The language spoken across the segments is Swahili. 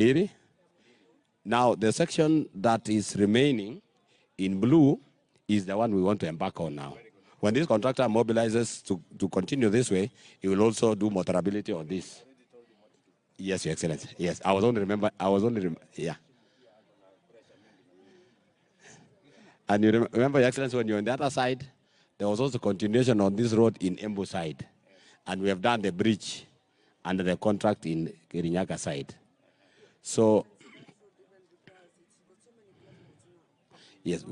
Iri. Now, the section that is remaining in blue is the one we want to embark on now. When this contractor mobilizes to continue this way, he will also do motorability on this. Yes, Your Excellency. Yes, I was only remember. I was only yeah. And you remember, Your Excellency, when you're on the other side, there was also continuation on this road in Embu side, and we have done the bridge under the contract in Kirinyaga side. So, yes.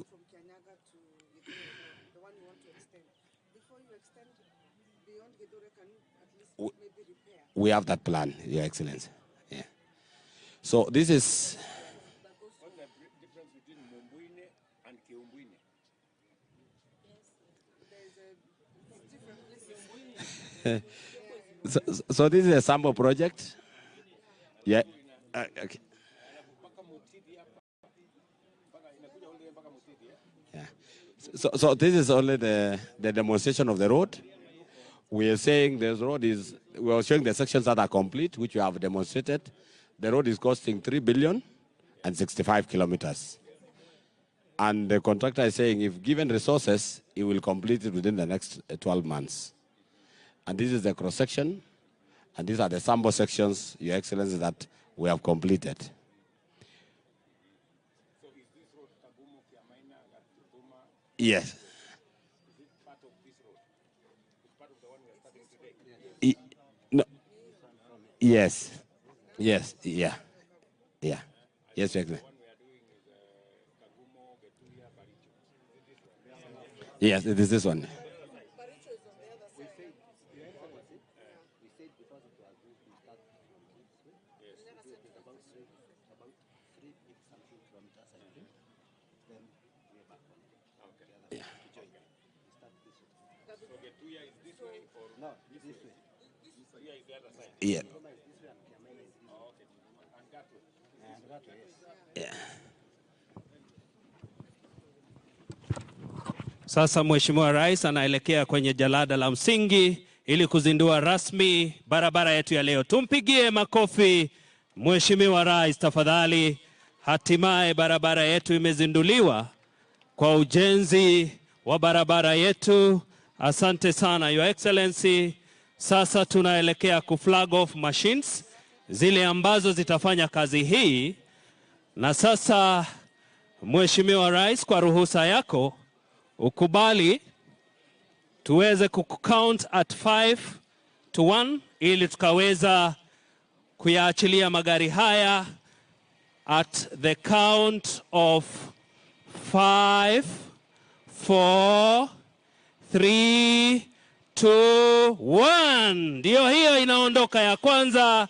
We have that plan, Your Excellency. Yeah. So this is. What's the difference between Mumbuine and Kiumbuine? So this is a sample project. Yeah. Okay. Yeah. So this is only the demonstration of the road. We are saying this road is, we are showing the sections that are complete, which we have demonstrated. The road is costing 3 billion and 65 kilometers. And the contractor is saying if given resources, he will complete it within the next 12 months. And this is the cross section. And these are the sample sections, Your Excellency, that we have completed. So is this road Kagumo, Kiamaina, Gatuma? Yes. Is it part of this road? It's part of the one we are starting today? No. Yes. Yes. Yeah. Yeah. Yes, Your Excellency. The one we are doing is Kagumo, Getuya, Baricho. Is it this one? Yes, it is this one. Yeah. So Getuya is this way or no, this way. Getuya is the other side? Yeah. Oh, okay. And Gatwe. And Gatwe, yes. Yeah. Sasa Mheshimiwa Rais anaelekea kwenye jalada la msingi ili kuzindua rasmi barabara yetu ya leo. Tumpigie makofi Mheshimiwa Rais tafadhali. Hatimaye barabara yetu imezinduliwa kwa ujenzi wa barabara yetu. Asante sana Your Excellency. Sasa tunaelekea ku flag off machines zile ambazo zitafanya kazi hii. Na sasa Mheshimiwa Rais, kwa ruhusa yako ukubali tuweze kucount at 5 to 1 ili tukaweza kuyaachilia magari haya at the count of 5, 4, 3, 2, 1. Ndio hiyo inaondoka ya kwanza,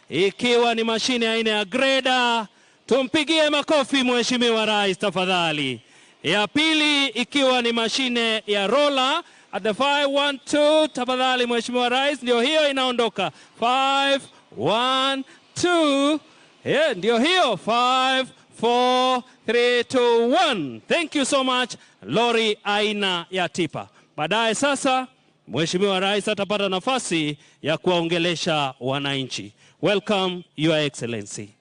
ikiwa ni mashine aina ya greda. Tumpigie makofi Mheshimiwa Rais tafadhali. Ya pili ikiwa ni mashine ya roller at the 5, 1, 2. Tafadhali Mheshimiwa Rais, ndio hiyo inaondoka. 5, 1, 2. Yeah, ndio hiyo. 5, 4, 3, 2, 1. Thank you so much. Lori aina ya tipa. Baadaye sasa Mheshimiwa Rais atapata nafasi ya kuwaongelesha wananchi. Welcome Your Excellency.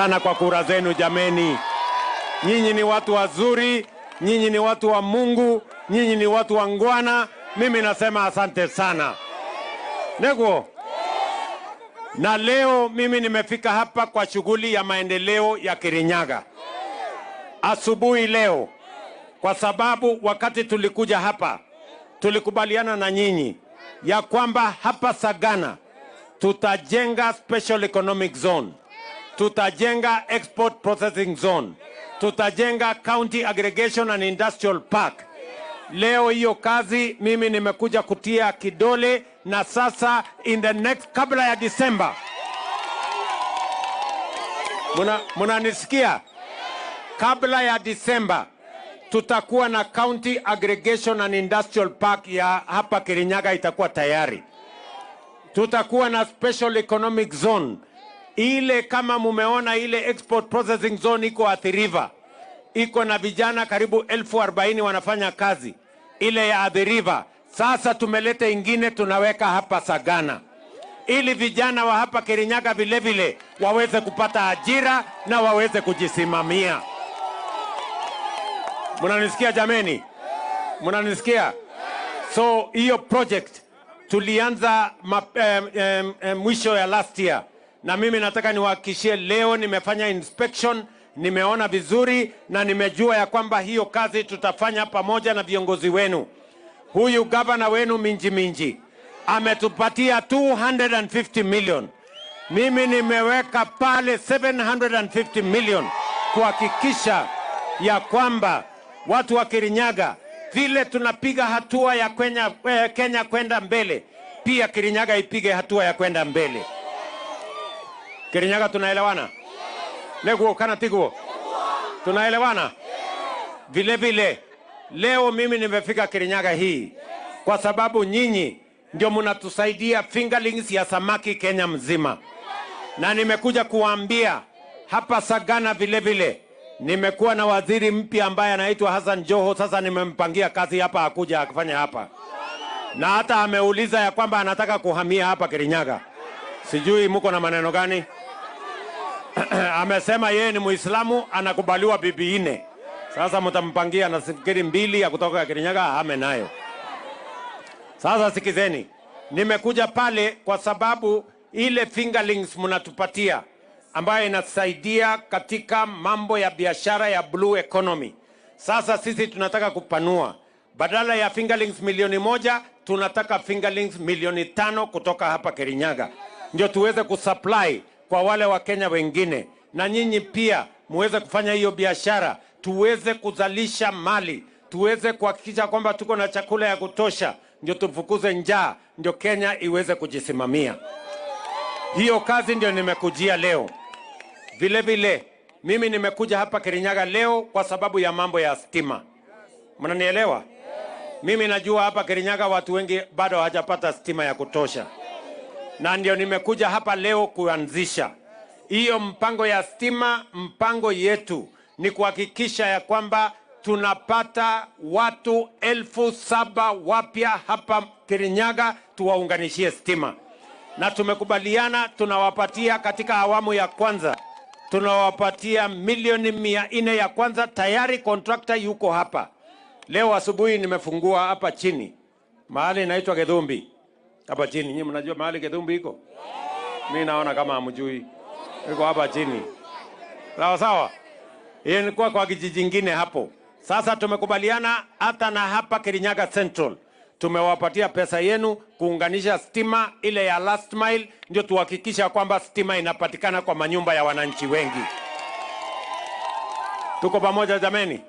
Sana kwa kura zenu jameni. Nyinyi ni watu wazuri, nyinyi ni watu wa Mungu, nyinyi ni watu wa ngwana. Mimi nasema asante sana. Neguo. Na leo mimi nimefika hapa kwa shughuli ya maendeleo ya Kirinyaga. Asubuhi leo, kwa sababu wakati tulikuja hapa tulikubaliana na nyinyi ya kwamba hapa Sagana tutajenga special economic zone, tutajenga export processing zone, tutajenga county aggregation and industrial park. Leo hiyo kazi mimi nimekuja kutia kidole, na sasa in the next, kabla ya Disemba, munanisikia? Kabla ya Disemba tutakuwa na county aggregation and industrial park ya hapa Kirinyaga itakuwa tayari. Tutakuwa na special economic zone ile, kama mumeona ile export processing zone iko Athi River, iko na vijana karibu 40,000 wanafanya kazi ile ya Athi River. Sasa tumeleta ingine tunaweka hapa Sagana ili vijana wa hapa Kirinyaga vile vile waweze kupata ajira na waweze kujisimamia. Mnanisikia jameni? Mnanisikia? So hiyo project tulianza mwisho ya last year, na mimi nataka niwahakikishie leo nimefanya inspection, nimeona vizuri na nimejua ya kwamba hiyo kazi tutafanya pamoja na viongozi wenu. Huyu gavana wenu Minji Minji ametupatia 250 million. Mimi nimeweka pale 750 million kuhakikisha ya kwamba watu wa Kirinyaga vile tunapiga hatua ya Kenya kwenda mbele, pia Kirinyaga ipige hatua ya kwenda mbele. Kirinyaga tunaelewana? Neguo kana tiguo? Tunaelewana? Vile vile leo mimi nimefika Kirinyaga hii kwa sababu nyinyi ndio mnatusaidia fingerlings ya samaki Kenya mzima. Na nimekuja kuambia hapa Sagana vile vile nimekuwa na waziri mpya ambaye anaitwa Hassan Joho. Sasa nimempangia kazi hapa, akuja akafanya hapa. Na hata ameuliza ya kwamba anataka kuhamia hapa Kirinyaga. Sijui mko na maneno gani? Amesema yeye ni Muislamu, anakubaliwa bibi 4. Sasa mtampangia na sifikiri 2 ya kutoka Kirinyaga ahame nayo. Sasa sikizeni, nimekuja pale kwa sababu ile fingerlings mnatupatia ambayo inasaidia katika mambo ya biashara ya blue economy. Sasa sisi tunataka kupanua. Badala ya fingerlings milioni 1, tunataka fingerlings milioni 5 kutoka hapa Kirinyaga. Ndio tuweze kusupply kwa wale wa Kenya wengine. Na nyinyi pia muweze kufanya hiyo biashara, tuweze kuzalisha mali, tuweze kuhakikisha kwamba tuko na chakula ya kutosha, ndio tufukuze njaa, ndio Kenya iweze kujisimamia. Hiyo kazi ndio nimekujia leo. Vile vile mimi nimekuja hapa Kirinyaga leo kwa sababu ya mambo ya stima. Mnanielewa? Mimi najua hapa Kirinyaga watu wengi bado hawajapata stima ya kutosha. Na ndio nimekuja hapa leo kuanzisha hiyo mpango ya stima. Mpango yetu ni kuhakikisha ya kwamba tunapata watu 7,000 wapya hapa Kirinyaga, tuwaunganishie stima. Na tumekubaliana tunawapatia katika awamu ya kwanza, tunawapatia milioni 400 ya kwanza. Tayari contractor yuko hapa. Leo asubuhi nimefungua hapa chini mahali inaitwa Gethumbi. Hapa chini, nyinyi mnajua mahali Gethumbi iko? Mimi naona kama hamjui. Iko hapa chini. Sawa sawa. Hiyo ilikuwa kwa kijiji kingine hapo. Sasa tumekubaliana hata na hapa Kirinyaga Central tumewapatia pesa yenu kuunganisha stima ile ya last mile, ndio tuhakikisha kwamba stima inapatikana kwa manyumba ya wananchi wengi. Tuko pamoja jameni?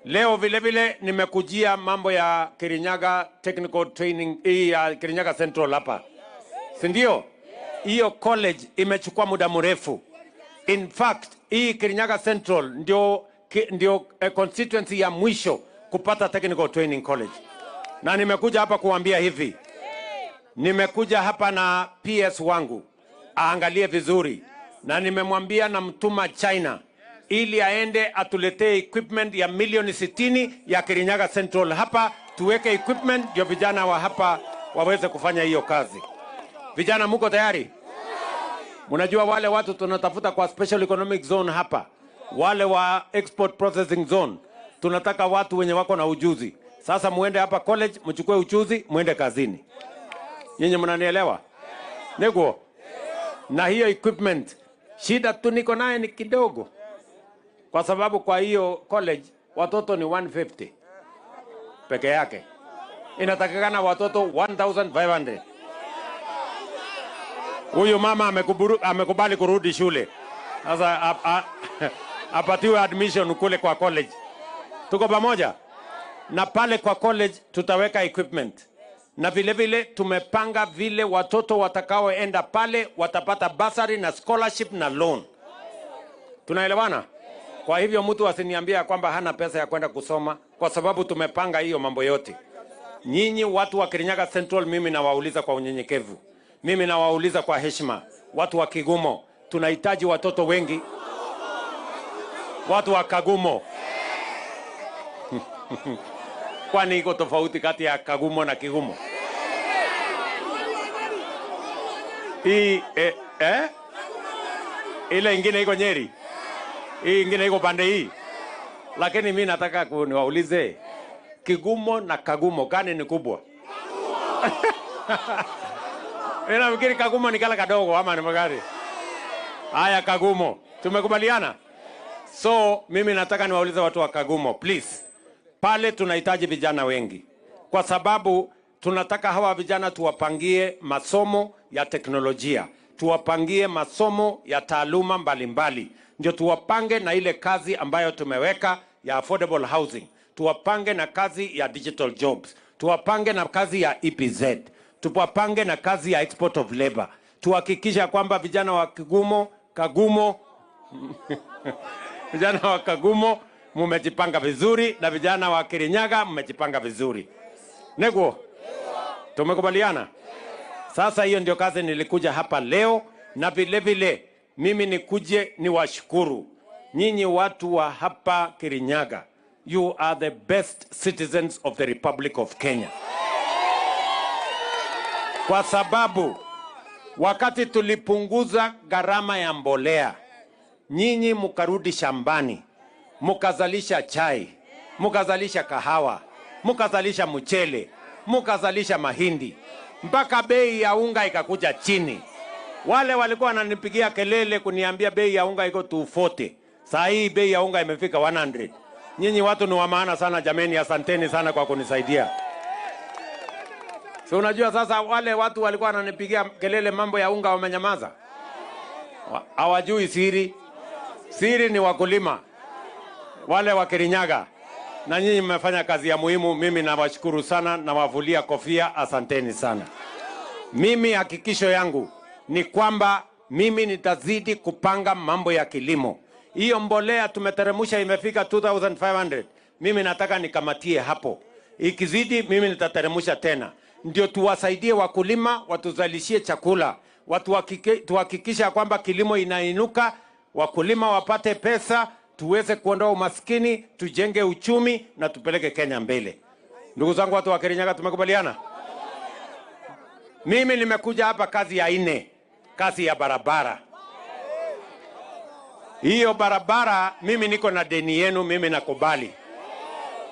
Leo vile vile nimekujia mambo ya Kirinyaga Technical Training, hii ya Kirinyaga Central hapa. Si ndio? Hiyo college imechukua muda mrefu. In fact, hii Kirinyaga Central ndio constituency ya mwisho kupata Technical Training College. Na nimekuja hapa kuambia hivi. Nimekuja hapa na PS wangu aangalie vizuri, na nimemwambia na mtuma China ili aende atuletee equipment ya milioni 60 ya Kirinyaga Central hapa, tuweke equipment ndio vijana wa hapa waweze kufanya hiyo kazi. Vijana mko tayari? Mnajua wale watu tunatafuta kwa special economic zone hapa, wale wa export processing zone, tunataka watu wenye wako na ujuzi. Sasa muende hapa college, mchukue ujuzi, muende kazini. Nyinyi mnanielewa? Niguo. Na hiyo equipment, shida tu niko naye ni kidogo, kwa sababu kwa hiyo college watoto ni 150 peke yake, inatakikana watoto 1500. Huyu mama amekubali kurudi shule sasa, apatiwe admission kule kwa college. Tuko pamoja? Na pale kwa college tutaweka equipment, na vile vile tumepanga vile watoto watakaoenda pale watapata bursary na scholarship na loan. Tunaelewana? Kwa hivyo mtu asiniambia kwamba hana pesa ya kwenda kusoma, kwa sababu tumepanga hiyo mambo yote. Nyinyi watu wa Kirinyaga Central, mimi nawauliza kwa unyenyekevu, mimi nawauliza kwa heshima, watu wa Kigumo, tunahitaji watoto wengi. Watu wa Kagumo. Kwani iko tofauti kati ya Kagumo na Kigumo? Hii ile ingine iko Nyeri, hii ingine iko pande hii. Lakini mimi nataka niwaulize, Kigumo na Kagumo gani ni kubwa? Mimi nafikiri Kagumo ni kala kadogo ama ni magari. Haya, Kagumo tumekubaliana. So mimi nataka niwaulize watu wa Kagumo, please. Pale tunahitaji vijana wengi, kwa sababu tunataka hawa vijana tuwapangie masomo ya teknolojia, tuwapangie masomo ya taaluma mbalimbali, ndio tuwapange na ile kazi ambayo tumeweka ya affordable housing, tuwapange na kazi ya digital jobs, tuwapange na kazi ya EPZ, tuwapange na kazi ya export of labor, tuhakikisha kwamba vijana wa Kigumo, Kagumo vijana wa Kagumo mumejipanga vizuri, na vijana wa Kirinyaga mmejipanga vizuri. Neguo, tumekubaliana? Sasa hiyo ndio kazi nilikuja hapa leo, na vile vile mimi nikuje niwashukuru nyinyi watu wa hapa Kirinyaga. You are the best citizens of the Republic of Kenya. Kwa sababu wakati tulipunguza gharama ya mbolea, nyinyi mkarudi shambani, mukazalisha chai, mukazalisha kahawa, mukazalisha mchele, mukazalisha mahindi, mpaka bei ya unga ikakuja chini. Wale walikuwa wananipigia kelele kuniambia bei ya unga iko 240, saa hii bei ya unga imefika 100. Nyinyi watu ni wa maana sana jameni, asanteni sana kwa kunisaidia. So unajua sasa wale watu walikuwa wananipigia kelele mambo ya unga wamenyamaza. Hawajui siri. Siri ni wakulima wale wa Kirinyaga. Na nyinyi mmefanya kazi ya muhimu, mimi nawashukuru sana, nawavulia kofia, asanteni sana. Mimi hakikisho yangu ni kwamba mimi nitazidi kupanga mambo ya kilimo. Hiyo mbolea tumeteremsha imefika 2500. Mimi nataka nikamatie hapo. Ikizidi mimi nitateremsha tena. Ndio tuwasaidie wakulima watuzalishie chakula. Tuhakikisha kwamba kilimo inainuka, wakulima wapate pesa, tuweze kuondoa umaskini, tujenge uchumi na tupeleke Kenya mbele. Ndugu zangu watu wa Kirinyaga, tumekubaliana? Mimi nimekuja hapa kazi ya nne, kazi ya barabara. Hiyo barabara mimi niko na deni yenu, mimi nakubali.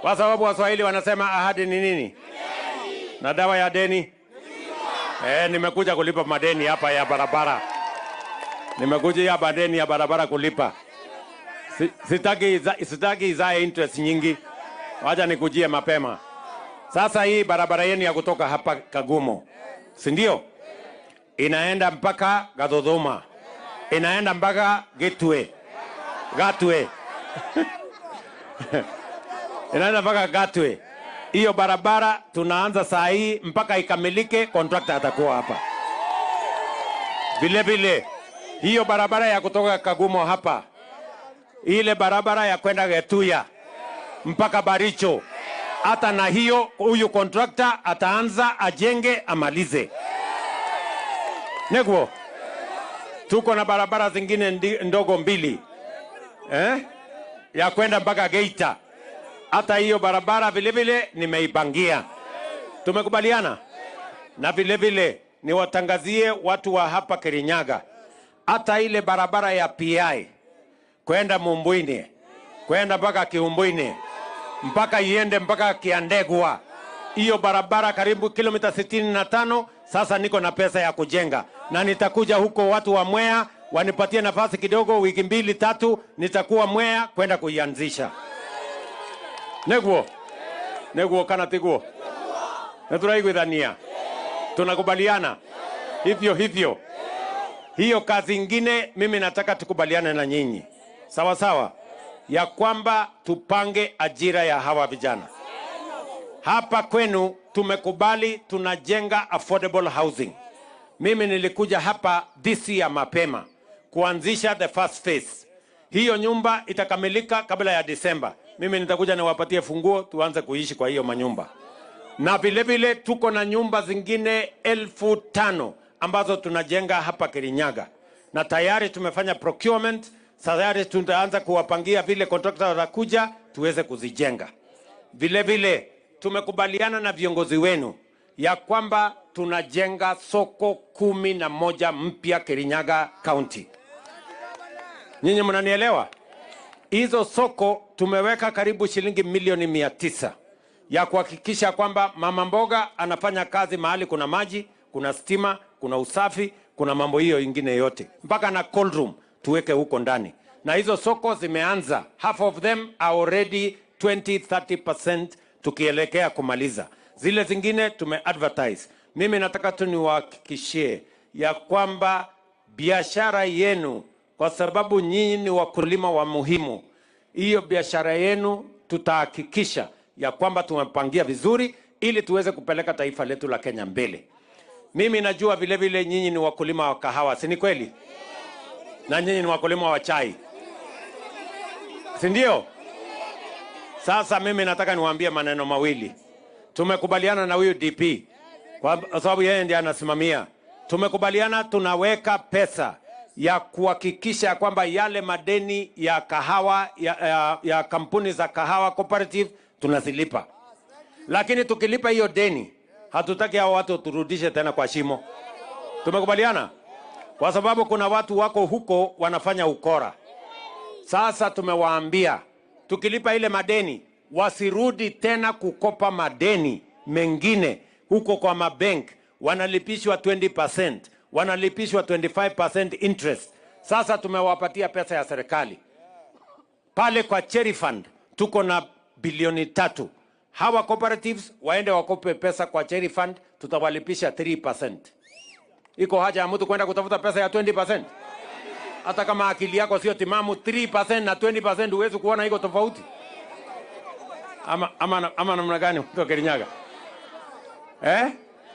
Kwa sababu Waswahili wanasema ahadi ni nini? Na dawa ya deni? Nimekuja kulipa madeni hapa ya barabara. Nimekuja hapa deni ya barabara kulipa. Sitaki izae interest nyingi. Wacha nikujie mapema. Sasa hii barabara yenu ya kutoka hapa Kagumo, si ndio? Inaenda mpaka Gadodoma. Inaenda mpaka Gatwe. Gatwe. Inaenda mpaka Gatwe. Hiyo barabara tunaanza saa hii mpaka ikamilike, contractor atakuwa hapa. Vile vile hiyo barabara ya kutoka Kagumo hapa, ile barabara ya kwenda Getuya mpaka Baricho, hata na hiyo huyu contractor ataanza, ajenge, amalize. Neguo, tuko na barabara zingine ndogo mbili, ya kwenda mpaka Geita. Hata hiyo barabara vile vile nimeipangia. Tumekubaliana? Na vile vile niwatangazie watu wa hapa Kirinyaga, Hata ile barabara ya PI kwenda Mumbwini, kwenda mpaka Kiumbwini, mpaka iende mpaka Kiandegwa, hiyo barabara karibu kilomita 65. Sasa niko na pesa ya kujenga, na nitakuja huko, watu wa Mwea wanipatie nafasi kidogo, wiki mbili tatu, nitakuwa Mwea kwenda kuianzisha. Neguo neguo kana tiguo naturaiguithania, tunakubaliana hivyo hivyo. Hiyo kazi ingine mimi nataka tukubaliane na nyinyi sawa sawa, ya kwamba tupange ajira ya hawa vijana hapa kwenu. Tumekubali tunajenga affordable housing. Mimi nilikuja hapa this year mapema kuanzisha the first phase. Hiyo nyumba itakamilika kabla ya Disemba. Mimi nitakuja niwapatie funguo tuanze kuishi kwa hiyo manyumba. Na vile vile tuko na nyumba zingine 5,000 ambazo tunajenga hapa Kirinyaga, na tayari tumefanya procurement. Tayari tutaanza kuwapangia vile contractor watakuja tuweze kuzijenga. Vile vile tumekubaliana na viongozi wenu ya kwamba tunajenga soko 11 mpya Kirinyaga County. Nyinyi mnanielewa? Hizo soko tumeweka karibu shilingi milioni 900 ya kuhakikisha kwamba mama mboga anafanya kazi mahali kuna maji, kuna stima, kuna usafi, kuna mambo hiyo ingine yote, mpaka na cold room tuweke huko ndani. Na hizo soko zimeanza, half of them are already 20-30% tukielekea kumaliza. Zile zingine tumeadvertise. Mimi nataka tu niwahakikishie ya kwamba biashara yenu, kwa sababu nyinyi ni wakulima wa muhimu, hiyo biashara yenu tutahakikisha ya kwamba tumepangia vizuri ili tuweze kupeleka taifa letu la Kenya mbele. Mimi najua vile vile nyinyi ni wakulima wa kahawa, si ni kweli? Na nyinyi ni wakulima wa chai, si ndio? Sasa mimi nataka niwaambie maneno mawili. Tumekubaliana na huyu DP kwa sababu yeye ndiye anasimamia. Tumekubaliana tunaweka pesa ya kuhakikisha kwamba yale madeni ya kahawa ya kampuni za kahawa cooperative tunazilipa. Lakini tukilipa hiyo deni, hatutaki hao watu turudishe tena kwa shimo. Tumekubaliana? Kwa sababu kuna watu wako huko wanafanya ukora. Sasa tumewaambia tukilipa ile madeni wasirudi tena kukopa madeni mengine huko kwa mabank. Wanalipishwa 20%, wanalipishwa 25% interest. Sasa tumewapatia pesa ya serikali. Pale kwa Cherry Fund tuko na bilioni 3. Hawa cooperatives waende wakope pesa kwa Cherry Fund, tutawalipisha 3%. Iko haja ya mtu kwenda kutafuta pesa ya 20%? Hata kama akili yako sio timamu, 3% na 20% huwezi kuona iko tofauti. Ama namna gani mtu wa Kirinyaga?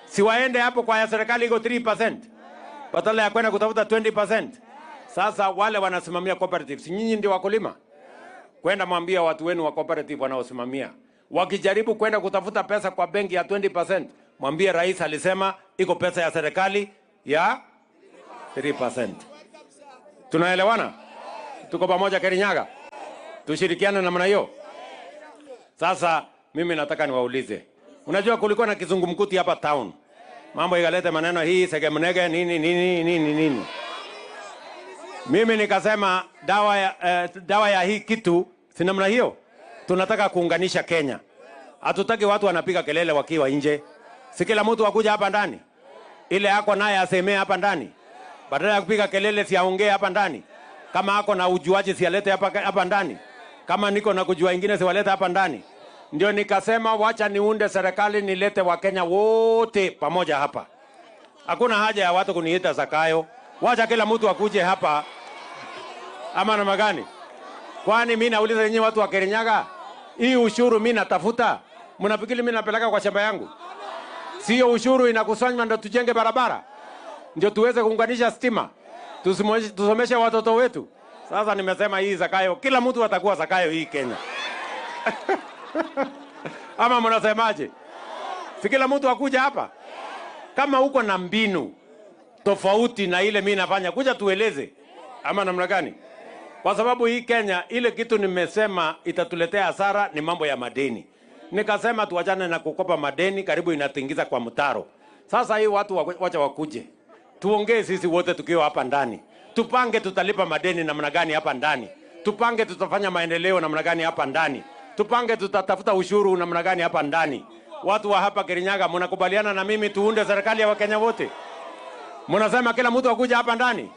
Si waende hapo kwa ya serikali iko 3%. Badala ya kwenda kutafuta 20%. Sasa wale wanasimamia cooperatives, nyinyi ndio wakulima. Kwenda mwambia watu wenu wa cooperative wanaosimamia, wakijaribu kwenda kutafuta pesa kwa benki ya 20%, mwambie rais alisema iko pesa ya serikali ya 3%. Tunaelewana? Tuko pamoja Kirinyaga? Tushirikiane namna hiyo. Sasa mimi nataka niwaulize. Unajua kulikuwa na kizungumkuti hapa town. Mambo ikaleta maneno hii segemnege nini nini nini nini. Mimi nikasema dawa ya hii kitu si namna hiyo. Tunataka kuunganisha Kenya. Hatutaki watu wanapiga kelele wakiwa nje. Si kila mtu akuja hapa ndani. Ile yako naye asemee hapa ndani. Badala ya kupiga kelele si aongee hapa ndani. Kama ako na ujuaji si alete hapa ndani. Kama niko na kujua ingine si walete hapa ndani. Ndio nikasema wacha niunde serikali nilete Wakenya wote pamoja hapa. Hakuna haja ya watu kuniita Zakayo. Wacha kila mtu akuje hapa. Ama namna gani? Kwani mimi nauliza nyinyi watu wa Kirinyaga, hii ushuru mimi natafuta, mnafikiri mimi napeleka kwa shamba yangu? Sio ushuru inakusanywa ndio tujenge barabara, ndio tuweze kuunganisha stima, tusomeshe watoto wetu. Sasa nimesema hii Zakayo, kila mtu atakuwa Zakayo hii Kenya. Ama mnasemaje? Si kila mtu akuja hapa? Kama uko na mbinu tofauti na ile mimi nafanya, kuja tueleze. Ama namna gani? Kwa sababu hii Kenya, ile kitu nimesema itatuletea hasara ni mambo ya madeni. Nikasema tuachane na kukopa madeni, karibu inatingiza kwa mtaro. Sasa hii watu wacha wakuje. Tuongee sisi wote tukiwa hapa ndani. Tupange tutalipa madeni namna gani hapa ndani. Tupange tutafanya maendeleo namna gani hapa ndani. Tupange tutatafuta ushuru namna gani hapa ndani. Watu wa hapa Kirinyaga, mnakubaliana na mimi tuunde serikali ya Wakenya wote? Mnasema kila mtu akuja hapa ndani?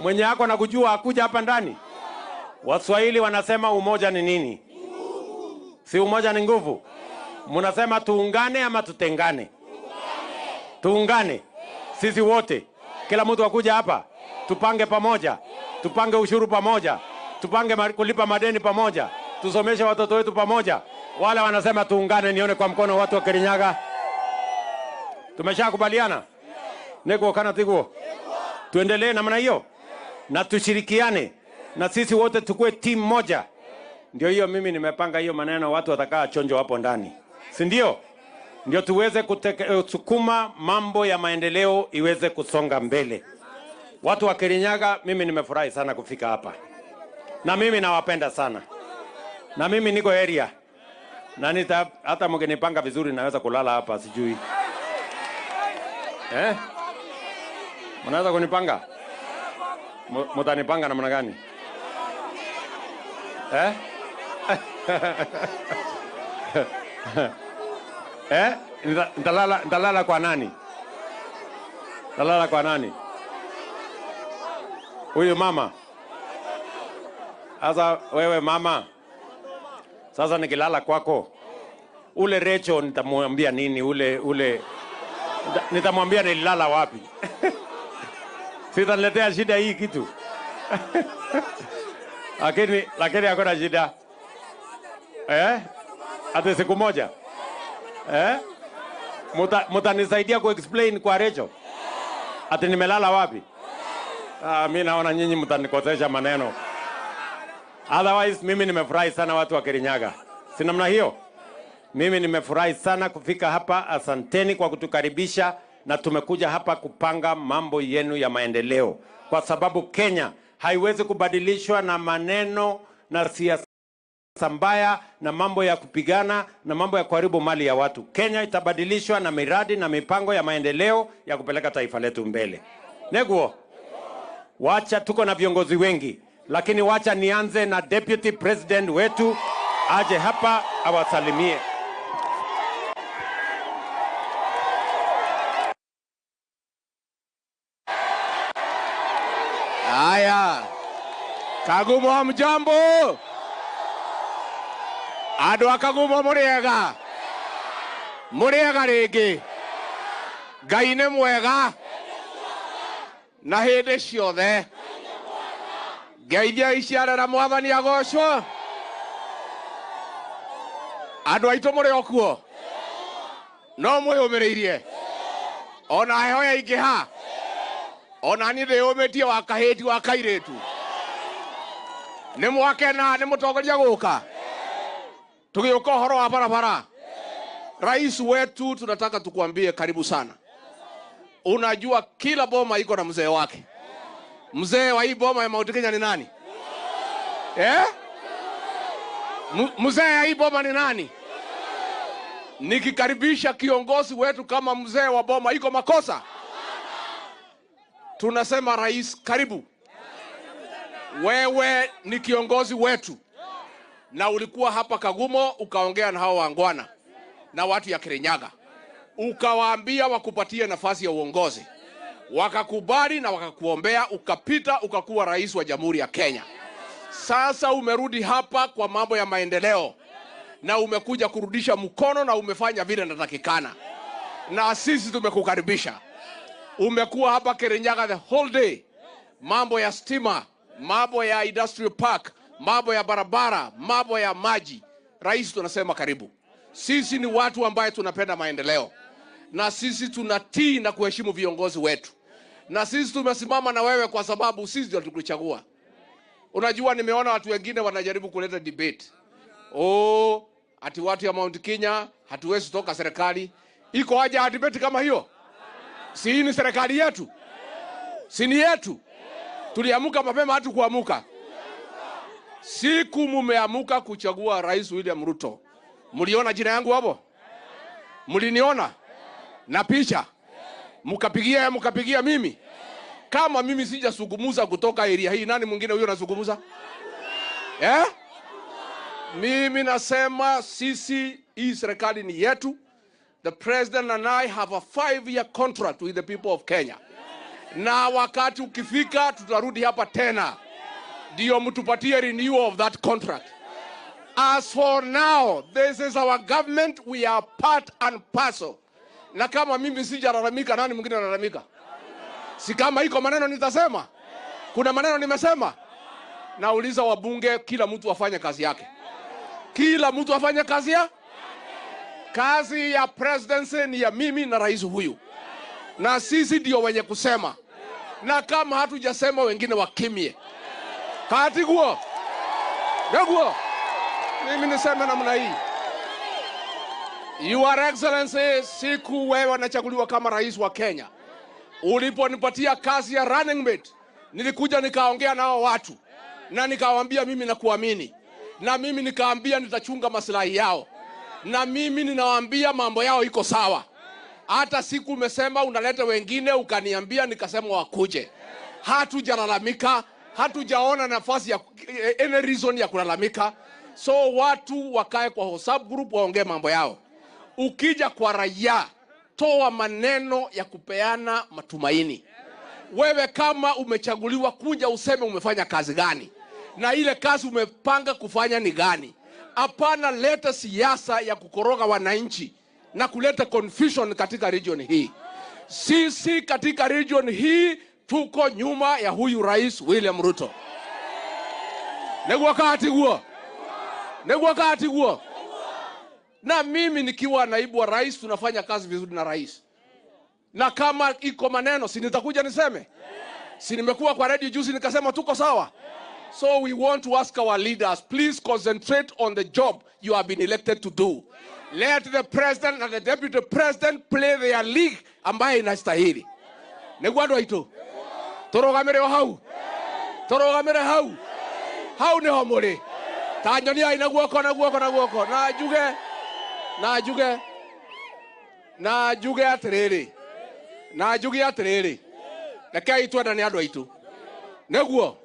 Mwenye yako na kujua akuja hapa ndani? Waswahili wanasema umoja ni nini? Si umoja ni nguvu? Mnasema tuungane ama tutengane? Tuungane. Sisi wote. Kila mtu akuja hapa. Tupange pamoja. Tupange ushuru pamoja. Tupange kulipa madeni pamoja. Tusomeshe watoto wetu pamoja. Wale wanasema tuungane, nione kwa mkono watu wa Kirinyaga. Tumeshakubaliana? Neko kana tiguo. Tuendelee namna hiyo na tushirikiane na sisi wote tukue timu moja. Ndio hiyo mimi nimepanga hiyo maneno, watu watakaa chonjo hapo ndani, si ndio? Ndio tuweze kusukuma mambo ya maendeleo iweze kusonga mbele. Watu wa Kirinyaga, mimi nimefurahi sana kufika hapa. Na mimi nawapenda sana. Na mimi niko area. Na nita, hata mkinipanga vizuri naweza kulala hapa, sijui. Eh? Mnaweza kunipanga? Mtanipanga namna gani? Eh? Eh? Nitalala kwa nani? Nitalala kwa nani? Huyu mama. Sasa wewe mama, sasa nikilala kwako, ule Recho nitamwambia nini? Ule nitamwambia nililala wapi? Sitaniletea shida hii kitu. Lakini hakuna shida. Eh? Hata siku moja. Eh? Mutanisaidia ku-explain kwa Recho? Ati nimelala wapi? Ah, mimi naona nyinyi mtanikosesha maneno. Otherwise mimi nimefurahi sana watu wa Kirinyaga. Si namna hiyo? Mimi nimefurahi sana kufika hapa. Asanteni kwa kutukaribisha, na tumekuja hapa kupanga mambo yenu ya maendeleo. Kwa sababu Kenya haiwezi kubadilishwa na maneno na siasa mbaya na mambo ya kupigana na mambo ya kuharibu mali ya watu. Kenya itabadilishwa na miradi na mipango ya maendeleo ya kupeleka taifa letu mbele. Neguo, wacha tuko na viongozi wengi, lakini wacha nianze na Deputy President wetu aje hapa awasalimie. Haya. Kagumo hamjambo. Andũ a Kagumo mũrĩega. Mũrĩega rĩngĩ. Ngai nĩ mwega na hĩndĩ ciothe. Ngeithia iciarera mwathani agocwo. Andũ aitũ mũrĩ o kuo? No mwĩyũmĩrĩirie? Ona heho yaingĩha? Ona niĩ ndĩyũmĩtie wa kahĩti wa kairĩtu. Nĩ mwakena nĩ mũtongoria gũka? Tugĩũka ũhoro wa barabara. Rais wetu tunataka tukuambie karibu sana. Unajua kila boma iko na mzee wake. Mzee wa hii boma ya Mount Kenya ni nani? Eh? Mzee ya hii boma ni nani? Nikikaribisha kiongozi wetu kama mzee wa boma iko makosa? Tunasema rais karibu. Wewe ni kiongozi wetu. Na ulikuwa hapa Kagumo ukaongea na hao wangwana na watu ya Kirinyaga. Ukawaambia wakupatie nafasi ya uongozi. Wakakubali na wakakuombea, ukapita ukakuwa rais wa Jamhuri ya Kenya. Sasa umerudi hapa kwa mambo ya maendeleo na umekuja kurudisha mkono na umefanya vile natakikana. Na sisi tumekukaribisha. Umekuwa hapa Kirinyaga the whole day. Mambo ya stima, mambo ya industrial park, mambo ya barabara, mambo ya maji. Rais tunasema karibu. Sisi ni watu ambaye tunapenda maendeleo. Na sisi tunatii na kuheshimu viongozi wetu. Na sisi tumesimama na wewe kwa sababu sisi ndio tulikuchagua. Unajua nimeona watu wengine wanajaribu kuleta debate. Oh, ati watu ya Mount Kenya hatuwezi toka serikali. Iko haja ya debate kama hiyo? Si ni serikali yetu? Si ni yetu? Tuliamuka mapema hatu kuamuka. Siku mumeamuka kuchagua Rais William Ruto. Mliona jina yangu hapo? Mliniona? Na picha? Mkapigia mimi? Kama mimi sijazungumza kutoka area hii, nani mwingine huyo anazungumza? Eh? Mimi nasema sisi, hii serikali ni yetu. The president and I have a 5-year contract with the people of Kenya. Na wakati ukifika tutarudi hapa tena, ndio mtupatie renewal of that contract. As for now, this is our government, we are part and parcel. Na kama mimi sijalalamika, nani mwingine analalamika? Si kama iko maneno nitasema? Kuna maneno nimesema? Nauliza wabunge, kila mtu afanye kazi yake. Kila mtu afanye kazi ya? Kazi ya presidency ni ya mimi na rais huyu. Na sisi ndio wenye kusema. Na kama hatujasema wengine wakimie. Katiguo. Neguo. Mimi niseme namna hii. Your Excellency, siku wewe unachaguliwa kama rais wa Kenya, uliponipatia kazi ya running mate, nilikuja nikaongea nao watu na nikawaambia mimi nakuamini, na mimi nikaambia nitachunga maslahi yao, na mimi ninawaambia mambo yao iko sawa. Hata siku umesema unaleta wengine, ukaniambia nikasema wakuje. Hatujalalamika, hatujaona nafasi ya any reason ya kulalamika. So watu wakae kwa WhatsApp group waongee mambo yao. Ukija kwa raia, toa maneno ya kupeana matumaini. Wewe kama umechaguliwa, kuja useme umefanya kazi gani, na ile kazi umepanga kufanya ni gani. Hapana leta siasa ya kukoroga wananchi na kuleta confusion katika region hii. Sisi katika region hii tuko nyuma ya huyu Rais William Ruto. Neguo kati guo. Neguo kati guo. Na mimi nikiwa naibu wa rais tunafanya kazi vizuri na rais. Na kama iko maneno, si nitakuja niseme? Si nimekuwa kwa radio juzi nikasema tuko sawa? So we want to ask our leaders, please concentrate on the job you have been elected to do. Let the president and the deputy president play their league ambaye inastahili. Niguo andu aitu. Turugamire o hau. Turugamire hau. Hau niho muri. Ta nyonia ina guoko na guoko na guoko. Na njuge. Na njuge. Na njuge atiriri. Na njuge atiriri. Rekei twenda ni andu aitu. Niguo.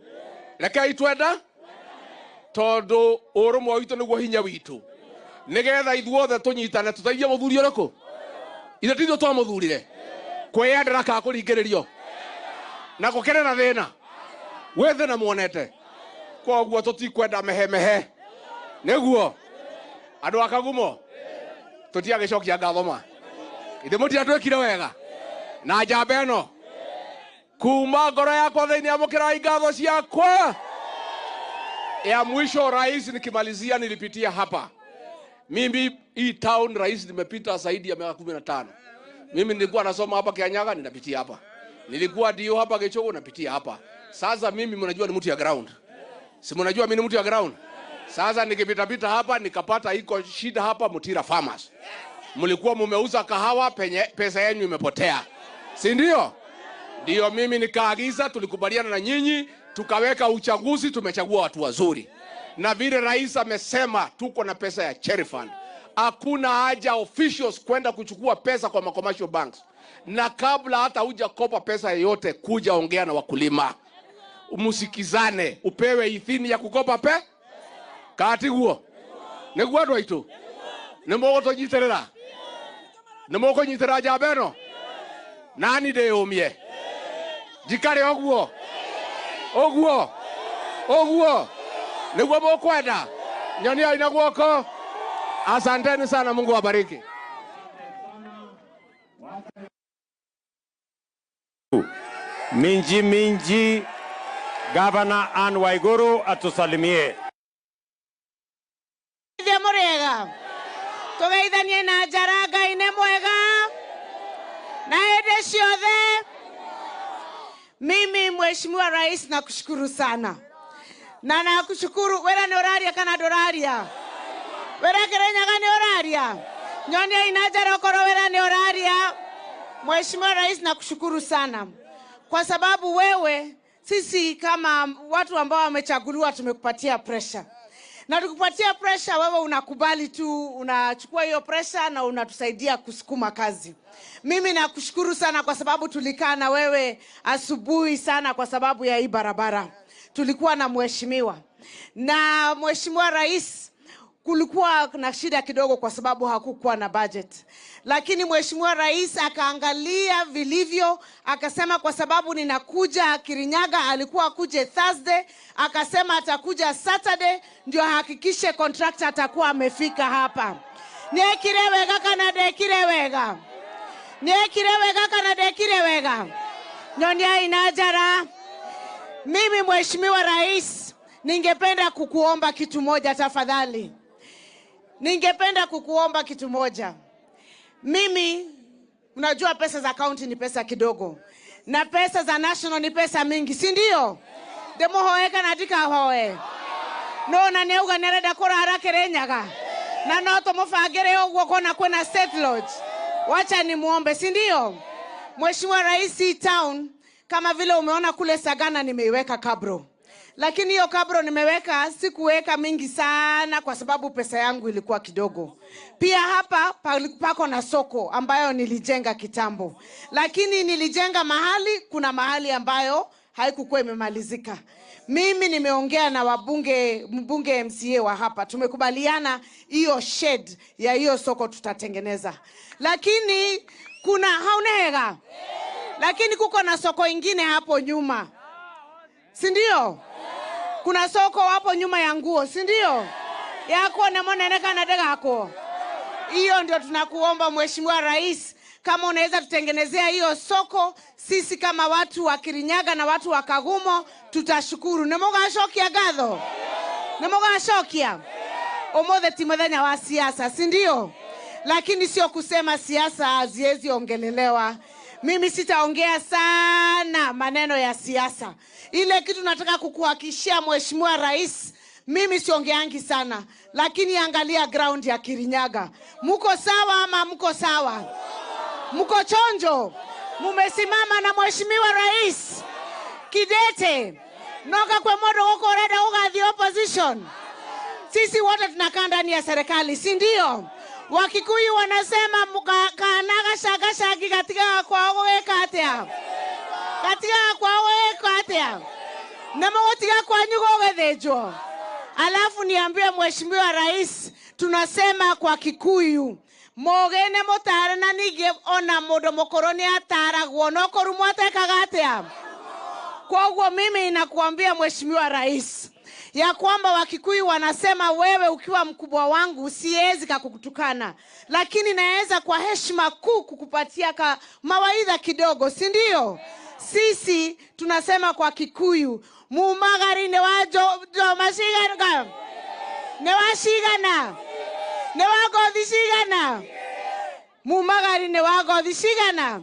Rekei twenda tondu urumwe witu niguo hinya witu. Nigetha ithuothe tunyitane tuteithie muthuri uriku. Ithe tithuĩ twamuthurire. Kwiyendera ka kuringiririo. Na gukire na thina. Wi thina muonete. Koguo tutikwenda mehemehe. Niguo. Andu a Kagumo tutiagicokia ngatho ma. Ithe mutiatwikire wega. Na njamba ĩno kuma ngoro yakwa thĩinĩ amũkĩrai ngatho ciakwa. Ya mwisho rais, nikimalizia nilipitia hapa. Mimi hii town rais nimepita zaidi ya miaka 15. Mimi nilikuwa nasoma hapa Kianyaga, ninapitia hapa. Nilikuwa dio hapa Gichogo, napitia hapa. Sasa mimi mnajua ni mtu ya ground. Si mnajua mimi ni mtu ya ground. Sasa nikipita pita hapa nikapata iko shida hapa Mutira Farmers. Mlikuwa mumeuza kahawa penye pesa yenu imepotea. Si ndio? Ndio mimi nikaagiza, tulikubaliana na nyinyi, tukaweka uchaguzi, tumechagua watu wazuri. Na vile rais amesema tuko na pesa ya Cherry Fund. Hakuna haja officials kwenda kuchukua pesa kwa commercial banks. Na kabla hata hujakopa pesa yoyote, kuja ongea na wakulima. Musikizane, upewe idhini ya kukopa pe? Kati guo. Niguo andu aitu. Nimugutunyitirira. Nimukunyitira njamba ĩno. Nani ndĩyũmie. Njikare ũguo. Ũguo. Ũguo. Niguo mũkwenda. Nyonia ina guoko. Asanteni sana, Mungu awabariki. Minji minji, Governor Anne Waiguru atusalimie. Thie muriega. Tugeithanie na njara Ngai nĩ mwega. Na hĩndĩ ciothe. Mimi Mheshimiwa Rais nakushukuru sana. Na nakushukuru wera nĩ ũraria kana ndũraria? Wera Kirinyaga nĩ ũraria? Nyonia ina njara okorwo wera nĩ ũraria. Mheshimiwa Rais nakushukuru sana. Kwa sababu wewe, sisi kama watu ambao wamechaguliwa tumekupatia pressure. Na tukupatia pressure, wewe unakubali tu, unachukua hiyo pressure na unatusaidia kusukuma kazi. Mimi nakushukuru sana kwa sababu tulikaa na wewe asubuhi sana kwa sababu ya hii barabara. Tulikuwa na mheshimiwa. Na Mheshimiwa Rais, kulikuwa na shida kidogo kwa sababu hakukuwa na budget. Lakini Mheshimiwa Rais akaangalia vilivyo, akasema kwa sababu ninakuja Kirinyaga, alikuwa akuje Thursday, akasema atakuja Saturday ndio ahakikishe contractor atakuwa amefika hapa. Niekire wega kana ndekire wega? Niekire wega kana ndekire wega? Nyonia inajara. Mimi Mheshimiwa Rais, ningependa kukuomba kitu moja tafadhali. Ningependa kukuomba kitu moja. Mimi, unajua pesa za county ni pesa kidogo. Na pesa za national ni pesa mingi, si ndio? Demuhoeka na dika hoe. No na neuga nereda kora Kirinyaga. Na no tumufagire uguo kona kwena state lodge. Wacha ni muombe, si ndio? Mheshimiwa Rais, town kama vile umeona kule Sagana nimeiweka kabro. Lakini hiyo kabro nimeweka, sikuweka mingi sana kwa sababu pesa yangu ilikuwa kidogo. Pia hapa pako na soko ambayo nilijenga kitambo. Lakini nilijenga mahali, kuna mahali ambayo haikukuwa imemalizika. Mimi nimeongea na wabunge, mbunge MCA wa hapa. Tumekubaliana hiyo shed ya hiyo soko tutatengeneza. Lakini kuna haunega. Lakini kuko na soko ingine hapo nyuma. Si ndio? Kuna soko hapo nyuma ya nguo, si ndio? Yako na mwana na degako. Hiyo ndio tunakuomba Mheshimiwa Rais, kama unaweza tutengenezea hiyo soko, sisi kama watu wa Kirinyaga na watu wa Kagumo tutashukuru. Nemogashokia gatho. Nemogashokia. Omothe ti muthenya wa siasa, si ndio? Lakini sio kusema siasa haziwezi ongelelewa. Mimi sitaongea sana maneno ya siasa. Ile kitu nataka kukuhakikishia Mheshimiwa Rais, mimi siongeangi sana, lakini angalia ground ya Kirinyaga. Muko sawa ama mko sawa? Muko chonjo? Mumesimama na Mheshimiwa Rais kidete. Noka kwa modo uko reda uga the opposition. Sisi wote tunakaa ndani ya serikali, si ndio? Wakikuyu wanasema kanaga shaga shagi katika kwa weka atia. Katika kwa weka atia. Na mwotiga kwa nyugo wethejo. Alafu niambie Mheshimiwa Rais, tunasema kwa Kikuyu, mogene mutare na nige ona mundu mukuru ni ataragwo no kurumwo atekaga atia. Kwa mimi nakuambia Mheshimiwa Rais ya kwamba Wakikuyu wanasema wewe ukiwa mkubwa wangu siwezi kukutukana, lakini naweza kwa heshima kuu kukupatia mawaidha kidogo, si ndio? Sisi tunasema kwa Kikuyu, mumagari ne wa mashigana, ne wa shigana, ne wa gothi shigana, mumagari ne wa gothi shigana.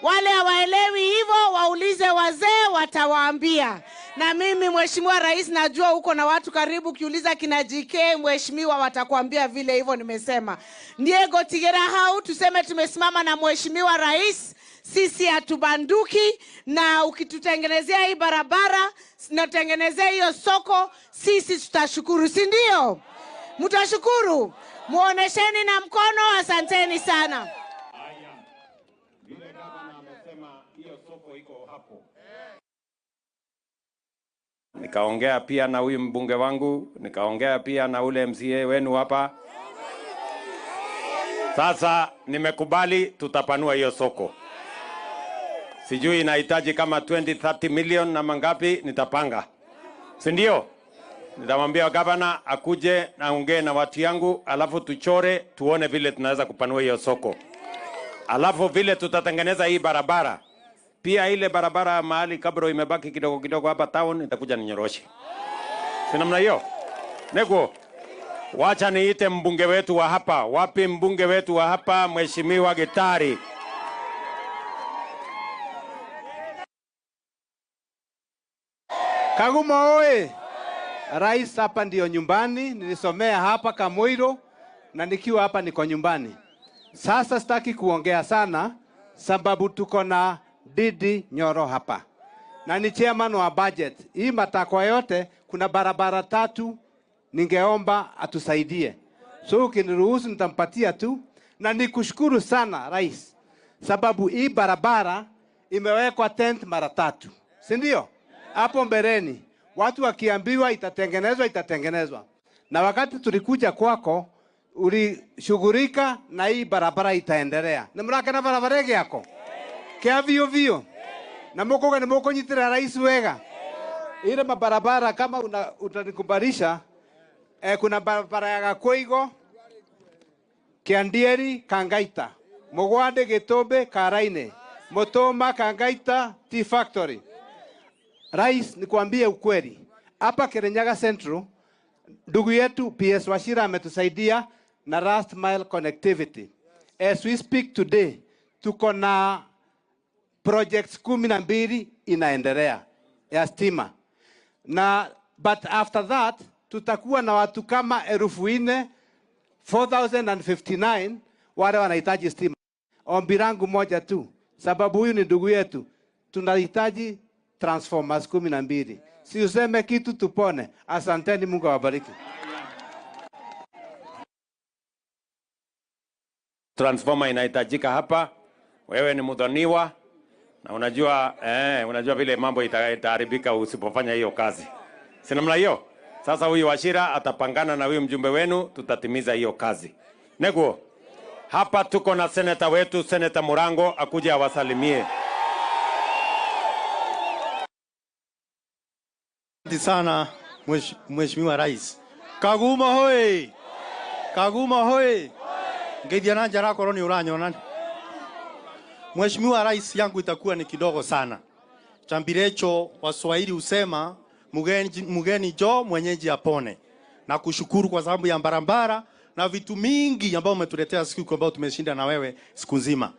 Wale hawaelewi hivyo waulize wazee, watawaambia. Na mimi Mheshimiwa Rais najua uko na watu karibu, kiuliza kina JK mheshimiwa watakwambia vile hivyo nimesema. Ndiego tigera hau tuseme tumesimama na Mheshimiwa Rais, sisi hatubanduki, na ukitutengenezea hii barabara na tutengenezea hiyo soko, sisi tutashukuru, si ndio? Mtashukuru. Muonesheni na mkono, asanteni sana. Nikaongea pia na huyu mbunge wangu, nikaongea pia na ule MCA wenu hapa. Sasa nimekubali tutapanua hiyo soko. Sijui inahitaji kama 20-30 million na mangapi, nitapanga. Si ndio? Nitamwambia gavana akuje na aongee na watu yangu, alafu tuchore tuone vile tunaweza kupanua hiyo soko. Alafu vile tutatengeneza hii barabara. Pia ile barabara mahali kabro imebaki kidogo kidogo hapa town itakuja ninyoroshe. Si namna hiyo? Neko, wacha niite mbunge wetu wa hapa. Wapi mbunge wetu wa hapa, Mheshimiwa Gitari? Kagumo oe. Rais, hapa ndio nyumbani, nilisomea hapa Kamoiro na nikiwa hapa niko nyumbani. Sasa sitaki kuongea sana sababu tuko na Didi Nyoro hapa na ni chairman wa budget. Hii matakwa yote, kuna barabara 3 Ningeomba atusaidie. So ukiniruhusu nitampatia tu, na nikushukuru sana Rais, sababu hii barabara imewekwa tent mara tatu, si ndio? Hapo mbeleni watu wakiambiwa itatengenezwa, itatengenezwa. Na wakati tulikuja kwako ulishughulika na hii barabara itaendelea. Ni mraka na barabara yako kia vio vio na mukoga ni mukunyitira Rais wega. Ile mabarabara kama utanikubarisha, kuna barabara ya Gakoigo, Kiandieri, Kangaita, Mugwande, Gitobe, Karaine, Motoma, Kangaita, Tea Factory. Rais, nikuambie ukweli, hapa Kirinyaga Central ndugu yetu PS Wachira ametusaidia na last mile connectivity. As we speak today, tuko na projects 12 inaendelea ya stima. Na but after that tutakuwa na watu kama 4,000, 4,059 wale wanahitaji stima. Ombi langu moja tu, sababu huyu ni ndugu yetu, tunahitaji transformers 12. Si useme kitu tupone. Asanteni, Mungu awabariki. Transformer inahitajika hapa. Wewe ni mudhaniwa na unajua unajua vile mambo itaharibika usipofanya hiyo kazi. Si namna hiyo? Sasa huyu Wachira atapangana na huyu mjumbe wenu, tutatimiza hiyo kazi. Neguo, hapa tuko na seneta wetu, Seneta Murango, akuje awasalimie. Asante sana Mheshimiwa Rais. Kaguma hoi. Kaguma hoi. Ngeithia na njara korwo ni uranyona. Mheshimiwa Rais, yangu itakuwa ni kidogo sana. Chambirecho Waswahili husema mugeni jo mwenyeji apone. Na kushukuru kwa sababu ya barabara na vitu mingi ambao umetuletea siku ambayo tumeshinda na wewe siku nzima.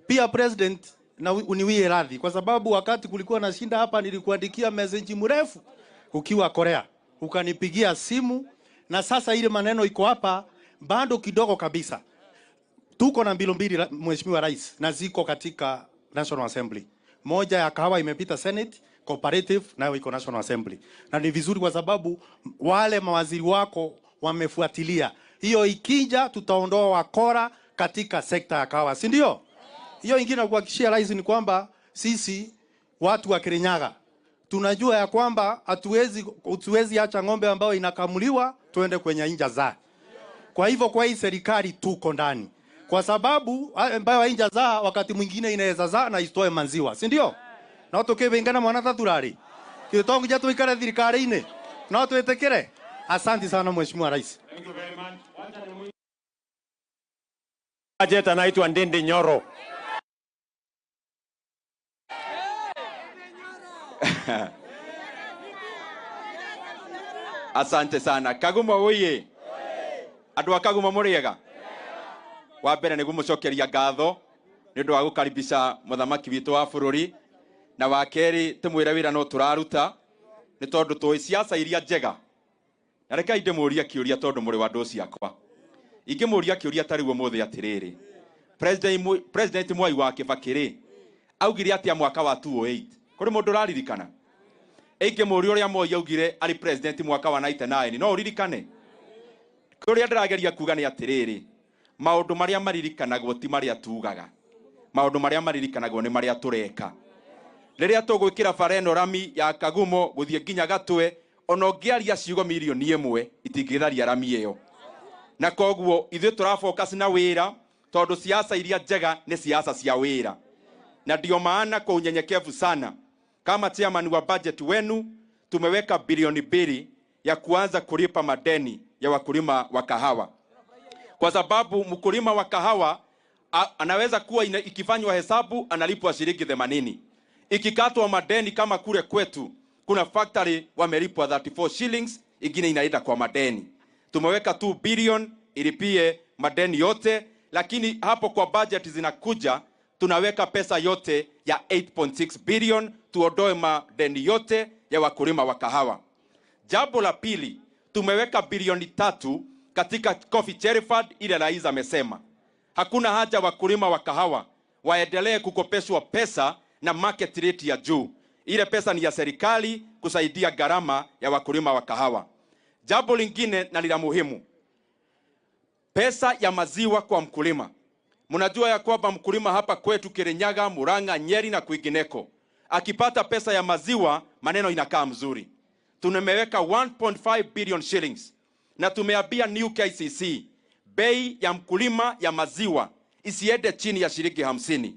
Pia President, na uniwie radhi kwa sababu wakati kulikuwa na shinda hapa nilikuandikia message mrefu ukiwa Korea, ukanipigia simu, na sasa ile maneno iko hapa bado kidogo kabisa. Tuko na mbilo mbili Mheshimiwa Rais, na ziko katika National Assembly. Moja ya kahawa imepita Senate, cooperative nayo iko National Assembly. Na ni vizuri kwa sababu wale mawaziri wako wamefuatilia. Hiyo ikija tutaondoa wakora katika sekta ya kahawa, si ndio? Hiyo ingine na kuhakikishia Rais ni kwamba sisi watu wa Kirinyaga tunajua ya kwamba hatuwezi acha ng'ombe ambayo inakamuliwa tuende kwenye inja za. Kwa hivyo kwa hii serikali tuko ndani. Kwa sababu ambayo inja za wakati mwingine inaweza za na isitoe manziwa, si ndio? Na tukibingana mwana taturari. Kitongo tuikare thirikari-inĩ. No twĩtĩkĩre. Asante sana Mheshimiwa Rais. Thank you very much. Budget anaitwa Ndindi Nyoro. Asante sana. Kaguma oye. Andũ a Kaguma mũrĩega? Wa mbere nĩ gũmũcokeria ngatho nĩ ũndũ wa gũkaribisha mũthamaki witũ wa bũrũri, na wa kerĩ tũmwĩre wĩra no tũraruta nĩ tondũ tũĩ siasa iria njega. Na rekei ndĩmũrie kĩũria tondũ mũrĩ wa andũ ciakwa. Ingĩmũria kĩũria ta rĩu ũmũthĩ atĩrĩrĩ, President Mwai wa Kibaki rĩ augire atĩa mwaka wa 2008? Kũrĩ mũndũ ũraririkana? Ingĩmũria ũrĩa Moi augire arĩ president mwaka wa 99, no ũririkane? Kũrĩa ndĩrageria kuga nĩ atĩrĩrĩ, maũndũ marĩa maririkanagwo ti marĩa tugaga, maũndũ marĩa maririkanagwo nĩ marĩa tũreka. Rĩrĩa tũgwĩkĩra bara ĩno rami ya Kagumo gũthiĩ nginya Gatwe, ona ũngĩaria ciugo mirioni 1 itingĩtharia rami ĩyo. Na koguo ithuĩ tũrafocus na wĩra tondũ siasa iria njega nĩ siasa cia wĩra. Na ndio maana kwa unyenyekevu sana, kama chairman wa budget wenu, tumeweka bilioni 2 ya kuanza kulipa madeni ya wakulima wa kahawa. Kwa sababu mkulima wa kahawa anaweza kuwa ikifanywa hesabu analipwa shilingi 80. Ikikatwa madeni kama kule kwetu kuna factory wamelipwa 34 shillings, ingine inaenda kwa madeni. Tumeweka 2 billion ilipie madeni yote, lakini hapo kwa budget zinakuja tunaweka pesa yote ya 8.6 billion tuondoe madeni yote ya wakulima wa kahawa. Jambo la pili, tumeweka bilioni 3 katika Coffee Cherry Fund ile rais amesema. Hakuna haja wakulima wa kahawa waendelee kukopeshwa pesa na market rate ya juu. Ile pesa ni ya serikali kusaidia gharama ya wakulima wa kahawa. Jambo lingine na lila muhimu, pesa ya maziwa kwa mkulima. Mnajua ya kwamba mkulima hapa kwetu Kirinyaga, Murang'a, Nyeri na kwingineko akipata pesa ya maziwa maneno inakaa mzuri. Tumeweka 1.5 billion shillings na tumeambia New KCC bei ya mkulima ya maziwa isiende chini ya shilingi 50,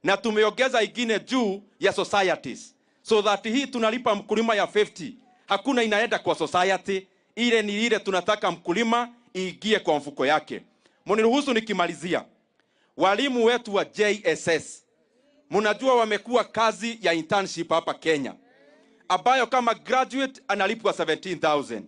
na tumeongeza ingine juu ya societies so that hii tunalipa mkulima ya 50 hakuna inaenda kwa society, ile ni ile tunataka mkulima iingie kwa mfuko yake. Mniruhusu nikimalizia, walimu wetu wa JSS mnajua wamekuwa kazi ya internship hapa Kenya ambayo kama graduate analipwa 17,000.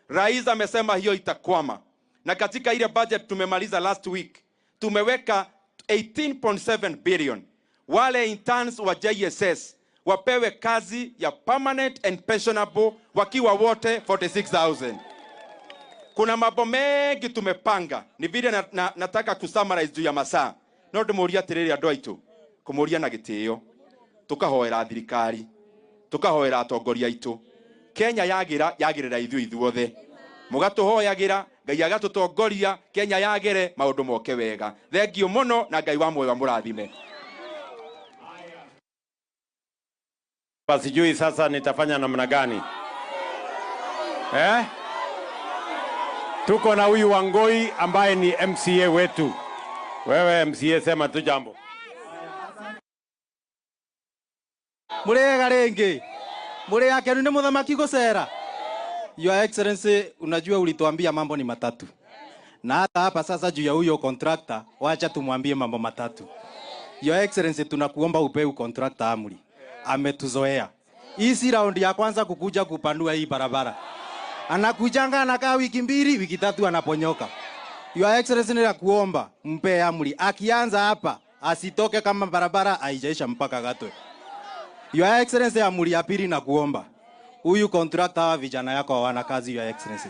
Rais amesema hiyo itakwama, na katika ile budget tumemaliza last week tumeweka 18.7 billion. Wale interns wa JSS wapewe kazi ya permanent and pensionable wakiwa wote 46,000. Kuna mambo mengi tumepanga, ni vile nataka kusummarize juu ya masaa. No ndimuria atiriri andu aitu, kumuria na gitio, tukahoera thirikari, tukahoera atongoria aitu. Kenya yagira yagirira ithuĩ ithuothe, mugatuhoyagira Ngai agatutongoria, Kenya yagire maundu moke wega. Thengiũ muno na Ngai wa muoyo amurathime. Sijui sasa nitafanya namna gani. Tuko na huyu Wangoi ambaye ni MCA wetu. Wewe MCA sema tu jambo. Murega ringi. Murega kenu ni muthamaki gucera. Your Excellency, unajua ulituambia mambo ni matatu. Na hata hapa sasa juu ya huyo contractor, wacha tumwambie mambo matatu. Your Excellency, tunakuomba upewe contractor amri. Ametuzoea. Hii si round ya kwanza kukuja kupanua hii barabara. Anakujanga anakaa wiki 2, wiki 3 anaponyoka. Your Excellency, ninakuomba mpe amri. Akianza hapa asitoke kama barabara haijaisha mpaka Gatwe. Your Excellency, amri ya pili nakuomba. Huyu contractor hawa vijana yako hawana kazi, Your Excellency.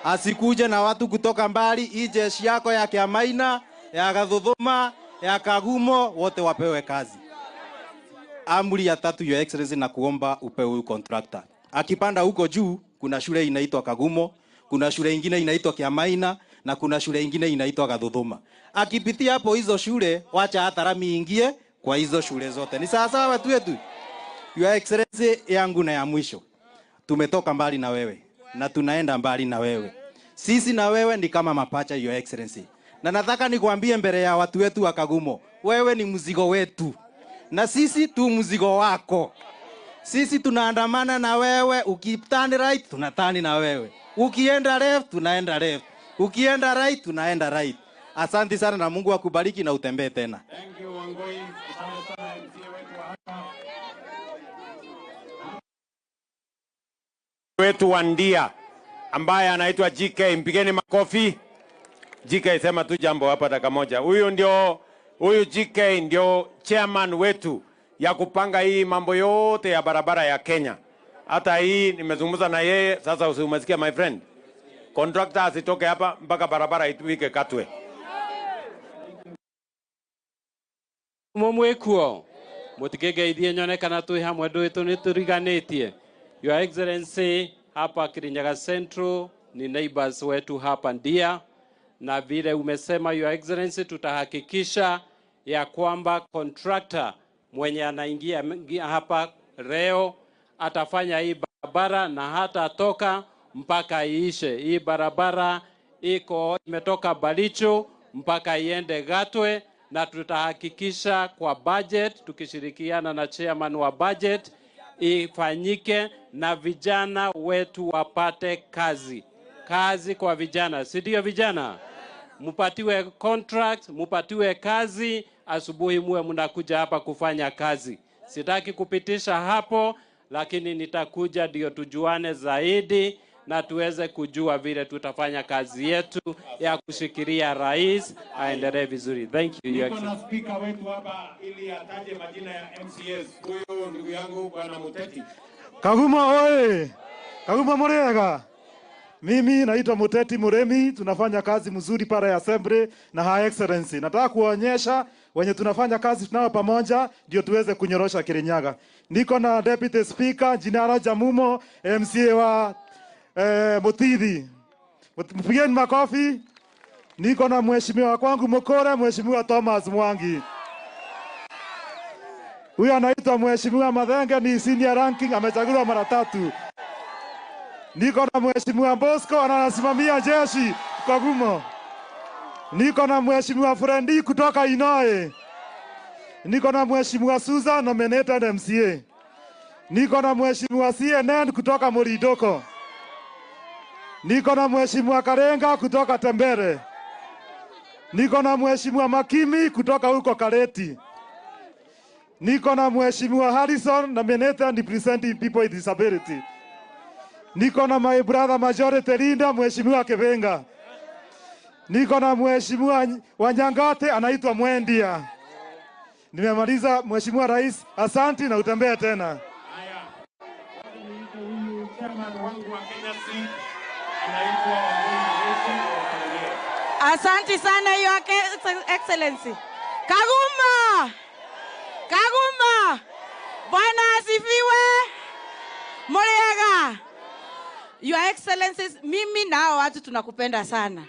Asikuje na watu kutoka mbali, hii jeshi yako ya Kiamaina, ya Gathuthuma, ya Kagumo, wote wapewe kazi. Amri ya tatu, Your Excellency, na kuomba upewe huyu contractor. Akipanda huko juu, kuna shule inaitwa Kagumo, kuna shule ingine inaitwa Kiamaina, na kuna shule ingine inaitwa Gathuthuma. Akipitia hapo hizo shule, wacha hata rami ingie kwa hizo shule zote. Ni sawa sawa watu wetu. Your Excellency, yangu na ya mwisho. Tumetoka mbali na wewe na tunaenda mbali na wewe. Sisi na wewe ni kama mapacha, Your Excellency. Na nataka nikuambie mbele ya watu wetu wa Kagumo, wewe ni mzigo wetu na sisi tu mzigo wako. Sisi tunaandamana na wewe, ukiturn right tunatani na wewe, ukienda left tunaenda left, ukienda right tunaenda right. Asante sana na Mungu akubariki na utembee tena. Thank you Wangoi. Asante sana MCA wetu wa hapa. Wetu wa Ndia ambaye anaitwa GK, mpigeni makofi. GK, sema tu jambo hapa dakika moja. Huyu GK ndio chairman wetu ya kupanga hii mambo yote ya barabara ya Kenya. Hata hii nimezungumza na yeye sasa, usimesikia my friend. Contractor asitoke hapa mpaka barabara ituike Katwe. Mumwekuo mutigegeithie nyone kana twi hamwe ndui nituriganitie. Your Excellency, hapa Kirinyaga Central ni neighbors wetu hapa Ndia, na vile umesema Your Excellency, tutahakikisha ya kwamba contractor mwenye anaingia hapa leo atafanya hii barabara na hata toka mpaka iishe. Hii barabara iko imetoka Balicho mpaka iende Gatwe, na tutahakikisha kwa budget tukishirikiana na chairman wa budget ifanyike na vijana wetu wapate kazi. Kazi kwa vijana, si ndio vijana? Mupatiwe contract, mupatiwe kazi, asubuhi muwe mnakuja hapa kufanya kazi. Sitaki kupitisha hapo, lakini nitakuja ndio tujuane zaidi na tuweze kujua vile tutafanya kazi yetu ya kushikilia rais aendelee vizuri. Thank you, Your Niko na Excellency. speaker wetu hapa ili ataje majina ya MCS. Huyu ndugu yangu Bwana Muteti. Kaguma oye! Kaguma murega! Mimi naitwa Muteti Muremi, tunafanya kazi mzuri pale ya Assembly na Her Excellency. Nataka kuonyesha wenye tunafanya kazi tunao pamoja ndio tuweze kunyorosha Kirinyaga. Niko na Deputy Speaker Jinara Jamumo, MCA wa Mutithi. Mpigeni makofi. Niko na mheshimiwa kwangu Mokore, Mheshimiwa Thomas Mwangi. Huyu anaitwa Mheshimiwa Mathenge, ni senior ranking, amechaguliwa mara 3. Niko na Mheshimiwa Bosco, anasimamia jeshi Kagumo. Niko na Mheshimiwa Frendi kutoka Inoe. Niko na Mheshimiwa Susan, nominated MCA. Niko na Mheshimiwa CNN kutoka Moridoko. Niko na Mheshimiwa Karenga kutoka Tembere. Niko na Mheshimiwa Makimi kutoka huko Kareti. Niko na Mheshimiwa Harrison, nominated representing people with disability. Niko na my brother Majority Leader, Mheshimiwa Kebenga. Niko na Mheshimiwa Wanyangate, anaitwa Mwendia. Nimemaliza Mheshimiwa Rais, asanti na utembee tena. Asanti sana Your Excellency. Kaguma! Kaguma! Bwana asifiwe. Muriega. Your Excellencies, mimi na hao watu tunakupenda sana.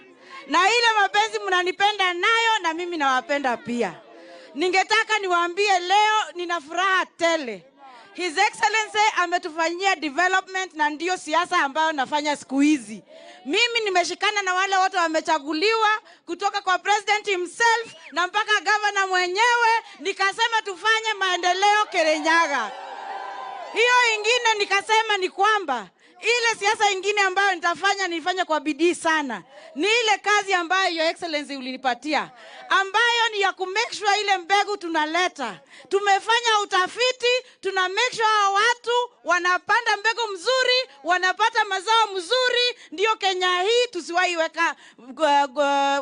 Na ile mapenzi mnanipenda nayo na mimi nawapenda pia. Ningetaka niwaambie leo nina furaha tele. His Excellency ametufanyia development na ndio siasa ambayo nafanya siku hizi. Mimi nimeshikana na wale wote wamechaguliwa kutoka kwa president himself na mpaka governor mwenyewe, nikasema tufanye maendeleo Kirinyaga. Hiyo ingine nikasema ni kwamba ile siasa ingine ambayo nitafanya nifanye kwa bidii sana ni ile kazi ambayo Your Excellency ulinipatia, ambayo ni ya ku make sure ile mbegu tunaleta. Tumefanya utafiti, tuna make sure watu wanapanda mbegu mzuri, wanapata mazao mzuri, ndio Kenya hii tusiwaiweka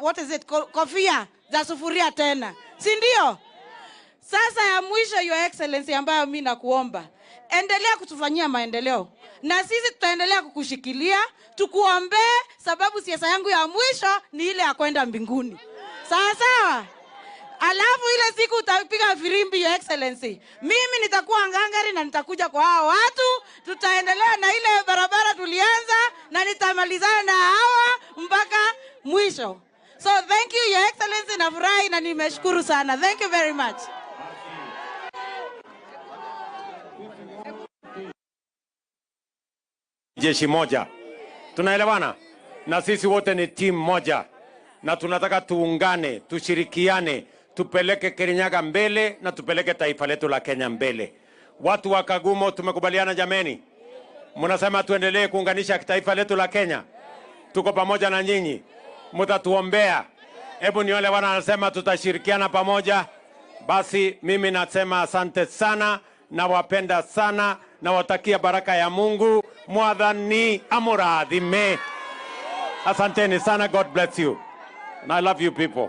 what is it, kofia za sufuria tena, si ndio? Sasa ya mwisho Your Excellency ambayo mimi nakuomba, endelea kutufanyia maendeleo na sisi tutaendelea kukushikilia, tukuombee, sababu siasa yangu ya mwisho ni ile ya kwenda mbinguni. Sawa sawa? Alafu ile siku utapiga firimbi Your Excellency, mimi nitakuwa ngangari na nitakuja kwa hao watu, tutaendelea na ile barabara tulianza na nitamalizana na hawa mpaka mwisho. So thank you Your Excellency, nafurahi na nimeshukuru sana. Thank you very much. Jeshi moja. Tunaelewana? Na sisi wote ni timu moja. Na tunataka tuungane, tushirikiane, tupeleke Kirinyaga mbele na tupeleke taifa letu la Kenya mbele. Watu wa Kagumo tumekubaliana jameni? Mnasema tuendelee kuunganisha taifa letu la Kenya. Tuko pamoja na nyinyi. Mtatuombea. Hebu nione wana wanasema tutashirikiana pamoja. Basi mimi nasema asante sana, nawapenda sana, nawatakia baraka ya Mungu. Mwathani amurathime. Asanteni sana. God bless you. And I love you people.